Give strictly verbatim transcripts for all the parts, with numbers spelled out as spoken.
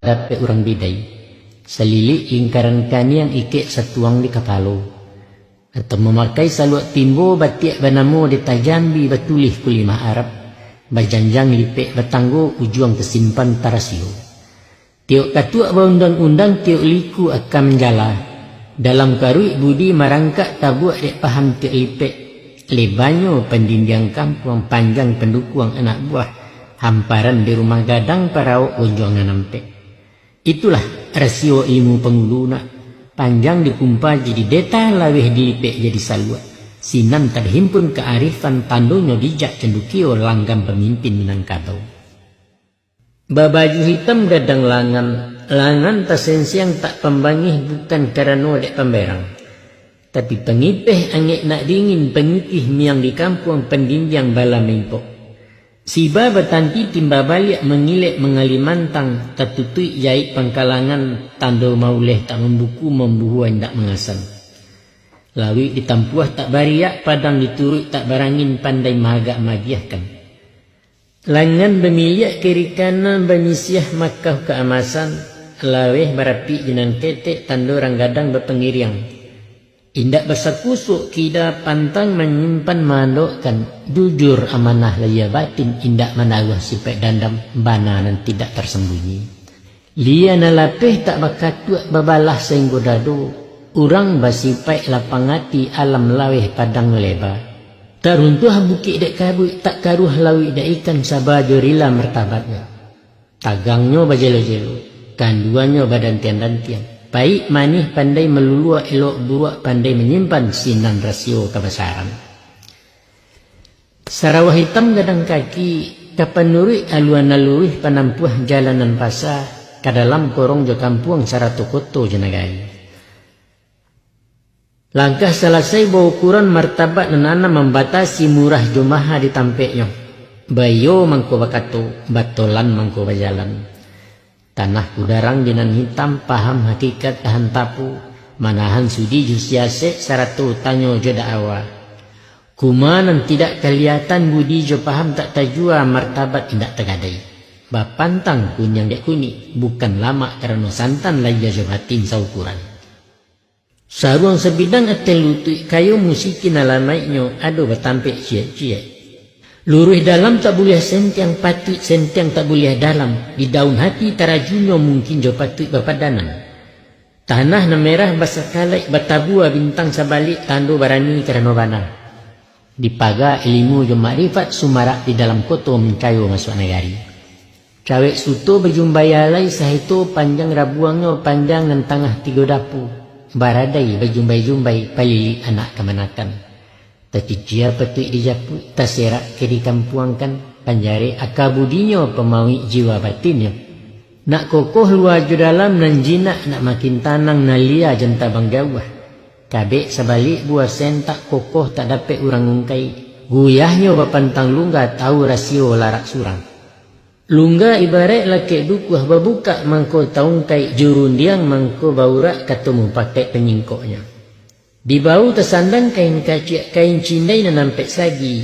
dapek urang bidai. Salilik lingkaran kaniang ikek satuang di kapalo. Atau mamakai saluak timbo batiak banamo di tajambi batulih kulimah Arab, bajanjang lipek batanggo ujuang tasimpan tarasio. Tiok katuak baundang-undang tiok liku aka manjala. Dalam karuik budi marangkak tabuak dek paham tiok lipek. Lebanyo pandindiang kampuang panjang pandukuang anak buah, hamparan di rumah gadang parawok gonjuang nan ampek. Itulah rasio ilmu pangulu nak, panjang dikumpa jadi deta laweh dilipek jadi saluak. Sinan tahimpun kaarifan tandonyo bijak candukio langgam pamimpin Minangkabau. Babaju hitam gadang langan, langan tasensiang tak pambangih bukan karano dek pamberang. Tapi pangipeh angek nak dingin pangipih miang di kampuang pandindiang bala mimpok. Siba batanti timba baliak mangilek mangali mantang, tatutuik jaik pangkalangan, tando mauleh tak mambuku, mambuhua indak mangasan. Lauik ditampuah tak bariak, padang dituruik tak barangin, pandai mahagak magiahkan. Langan bamiliak kiri kanan banyisiah makauh kaamasan, laweh barapik jo nan ketek tando rang gadang bapangiriang. Indak basakusuak kida pantang manyimpan maandokkan, jujur amanah lahia batin indak manaruah sipaik dandam bana nan tidak tarsambunyi. Lia nan lapeh tak bakatuak babalah sainggo dado, urang basipaik lapang ati alam laweh padang leba. Tak runtuah bukik dek kabuik, tak karuah lauik dek ikan saba jo rila martabatnyo. Tagangnyo bajelo-jelo, kanduangnyo badantian-dantian. Paik manih pandai maluluak, elok buruak pandai manyimpan sinan rasio kabasaran. Sarawah itam gadang kaki, ka panuruik alua nan luruih panampuah jalan nan pasa, ka dalam korong jo kampuang sarato koto jo nagari. Langkah salasai baukuran martabat nan anam mambatasi murah jo maha di tampeknyo. Baiyo mangko bakato, batolan mangko bajalan. Tanah kudarang di nan hitam, paham hakikat tahan tapu, manahan sudi jo siasek sarato tanyo jo da'awa. Kuma nan tidak kaliatan budi jo paham tak tajua, martabat indak tagadai. Bapantang kuniang dek kunik, bukan lamak karano santan, lahia jo batin saukuran. Saruang sabidang ateh lutuik, kayo musikin alamaiknyo ado batampek ciek-ciek. Luruih dalam tak buliah sentiang, patuik sentiang tak buliah dalam, di daun hati tarajunnyo mungkin jo patuik bapadanan. Tanah nan merah basakalaik batabua bintang sabalik tando barani karano bana. Dipaga ilimu jo makrifat sumarak di dalam koto mancayo masuak nagari. Cawek suto bajumbai alai saheto panjang rabuangnyo panjang nan tangah tigo dapu, baradai bajumbai-jumbai palilik anak kamanakan. Tacicia patuik dijapuik, taserak ke dikampuangkan, panjarek aka budinyo pamauik jiwa batinnyo. Nak kokoh lua jo dalam nan jinak nak makin tanang nan lia jan tabang jauah. Kabek sabalik buah sen tak kokoh tak dapek urang ungkai. Guyahnyo bapantang lungga tahu rasio larak surang. Lungga ibaraik lakek dukuah babukak mangko taungkai jo rundiang mangko baurak kato mupakaik panyingkoknyo. Di bahu tasandang kain kaciak, kain cindai nan ampek sagi,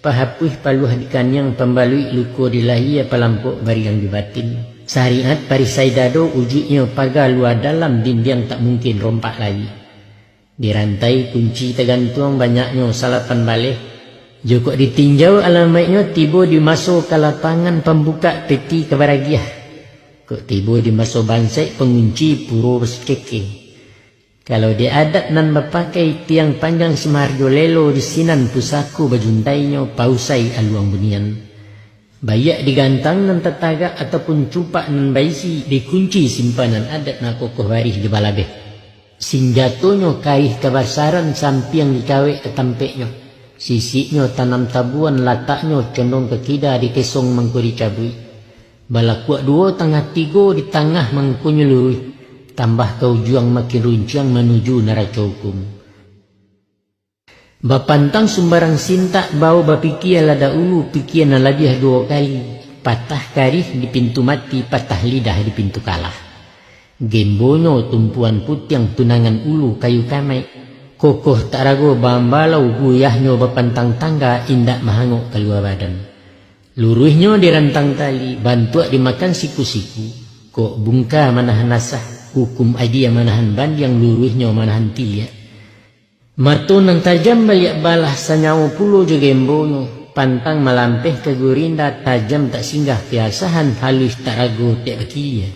pahapuih paluah di kaniang, pambaluik luko di lahia, palampok bariang di batin. Sariat parisai dado, ujuiknyo paga lua dalam, dindiang tak mungkin rompak lai. Di rantai kunci tagantuang banyaknyo salapan baleh. Jokok ditinjau alamaiknyo, tibo di maso ka lapangan pambukak peti ka baragiah. Kok tibo di maso bansaik pangunci puro basukeke. Kalau di adat nan bapakai tiang panjang Sumarjo Lelo di sinan pusako bajuntainyo pausai aluang bunian. Baiak digantang nan tatagak ataupun cupak nan baisi dikunci simpanan adat nan kokoh barih jo balabeh. Sinjatonyo karih kabasaran sampiang dicawek ka tampeknyo. Sisiknyo tanam tabuan lataknyo condong ka kida dikesong mangko dicabuik. Balakuak duo tangah tigo di tangah mangkonyo luruih, tambah ka ujuang makin runciang manuju naraco hukum. Bapantang sumbarang sintak bao bapikia lah dahulu pikia nan labiah duo kali, patah karih di pintu mati, patah lidah di pintu kalah. Gembonyo tumpuan putiang tunangan ulu kayu kamaik, kokoh tak rago baambalau guyahnyo bapantang tangga indak mahangok kalua badan. Luruihnyo di rantang tali, bantuak dimakan siku-siku, Kok bungka manahan asah, hukum adia manahan bandiang, luruihnyo manahan tiliak. Mato nan tajam baliak balah, sanyawo pulo jo gembonyo, pantang malampeh ka gurinda, tajam tak singgah piasahan, haluih tak rago tek bakilia.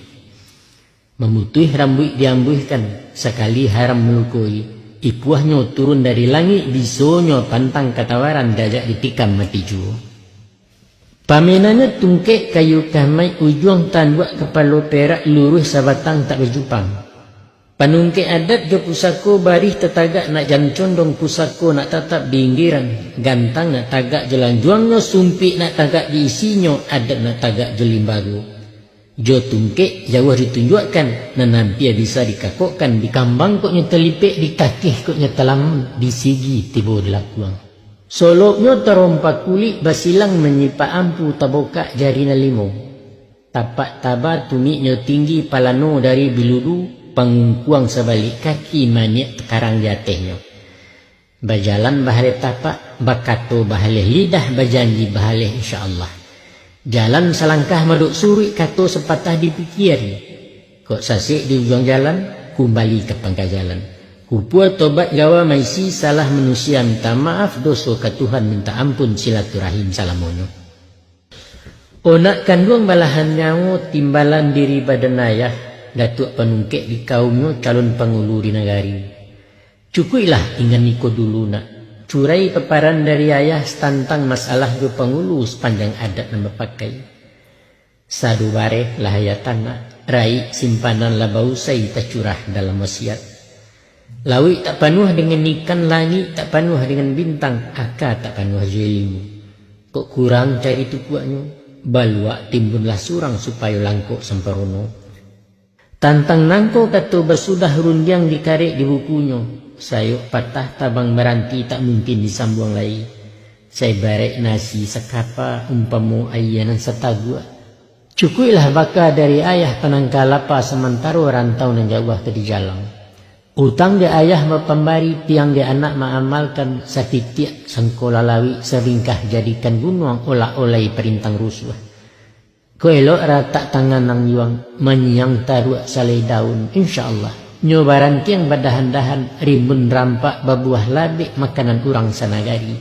Mamutuih rambuik diambuihkan, sakali haram malukoi, ipuahnyo turun dari langik, bisonyo pantang katawaran, diajak ditikam mati juo. Pamenannyo tungkek kayu kamaik, ujuang tanduak kapalo perak, luruih sabatang tak bajupang. Panungkek adat jo pusako, barih tatagak nak jan condong, pusako nak tatap di inggiran, gantang nak tagak jo lanjuangnyo, sumpik nak tagak di isinyo, adat nak tagak jo limbago. Jo tungkek jauah ditunjuakkan, nan ampia bisa dikakokkan, dikambang kok nyo talipek, dikakeh kok nyo talamun, disigi tibo di lakuang. Soloknyo tarompa kulik, basilang manyipak ampu, tabokak jari nan limo. Tapak taba tumiknyo tinggi, palano dari biludu, pangungkuang sabalik kaki, maniak takarang di atehnyo. Bajalan bahaleh tapak, bakato bahaleh lidah, bajanji bahaleh insya Allah. Jalan salangkah madok suruik, kato sapatah dipikiari. Kok sasek di ujuang jalan, kumbali ka pangka jalan. Kupua tobat gawa maisi, salah manusia minta maaf, doso ka Tuhan minta ampun, silaturahim salamonyo. Onak kanduang balahan nyawo, timbalan diri badan ayah, datuak panungkek di kaumnyo, calon pangulu di nagari. Cukuiklah ingan iko dulu nak, curai paparan dari ayah, tantang masalah jo pangulu, sapanjang adat nan bapakai. Sadu bareh lah ayah tanak, raik simpanan lah bausai, tacurah dalam wasiat. Lauik tak panuah dengan ikan, langik tak panuah dengan bintang, aka tak panuah jo ilimu. Kok kurang cari tukuaknyo, baluak timbunlah surang, supayo langkok samparono. Tantang nangko kato basudah, rundiang dikarek di bukunyo, sayok patah tabang baranti, tak mungkin disambuang lai. Saibaraik nasi sakapa, umpamo aia nan sataguak. Cukuiklah baka dari ayah, panangka lapa samantaro, rantau nan jauah ka dijalang. Utang di ayah bapambari, piang di anak maamalkan, satitiak sangko lalawik, sabingkah jadikan gunuang, olak-olai parintang rusuah. Ko elok ratak tangan nan yuang, manyiang taruak salai daun, insya Allah. Nyo barantiang badahan-dahan, rimbun rampak babuah labek, makanan urang sanagari.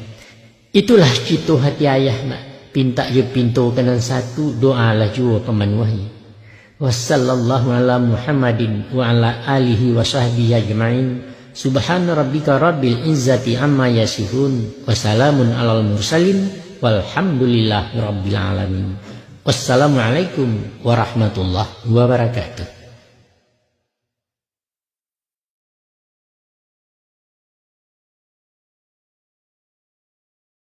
Itulah cito hati ayah nak, pintak jo pinto ka nan satu, doalah juo pamanuahi. Wa sallallahu ala Muhammadin wa ala alihi wa sahbihi ajma'in. Subhana rabbika rabbil izzati amma yasifun. Wa salamun alal mursalin. Walhamdulillahi rabbil alamin. Wassalamualaikum warahmatullahi wabarakatuh.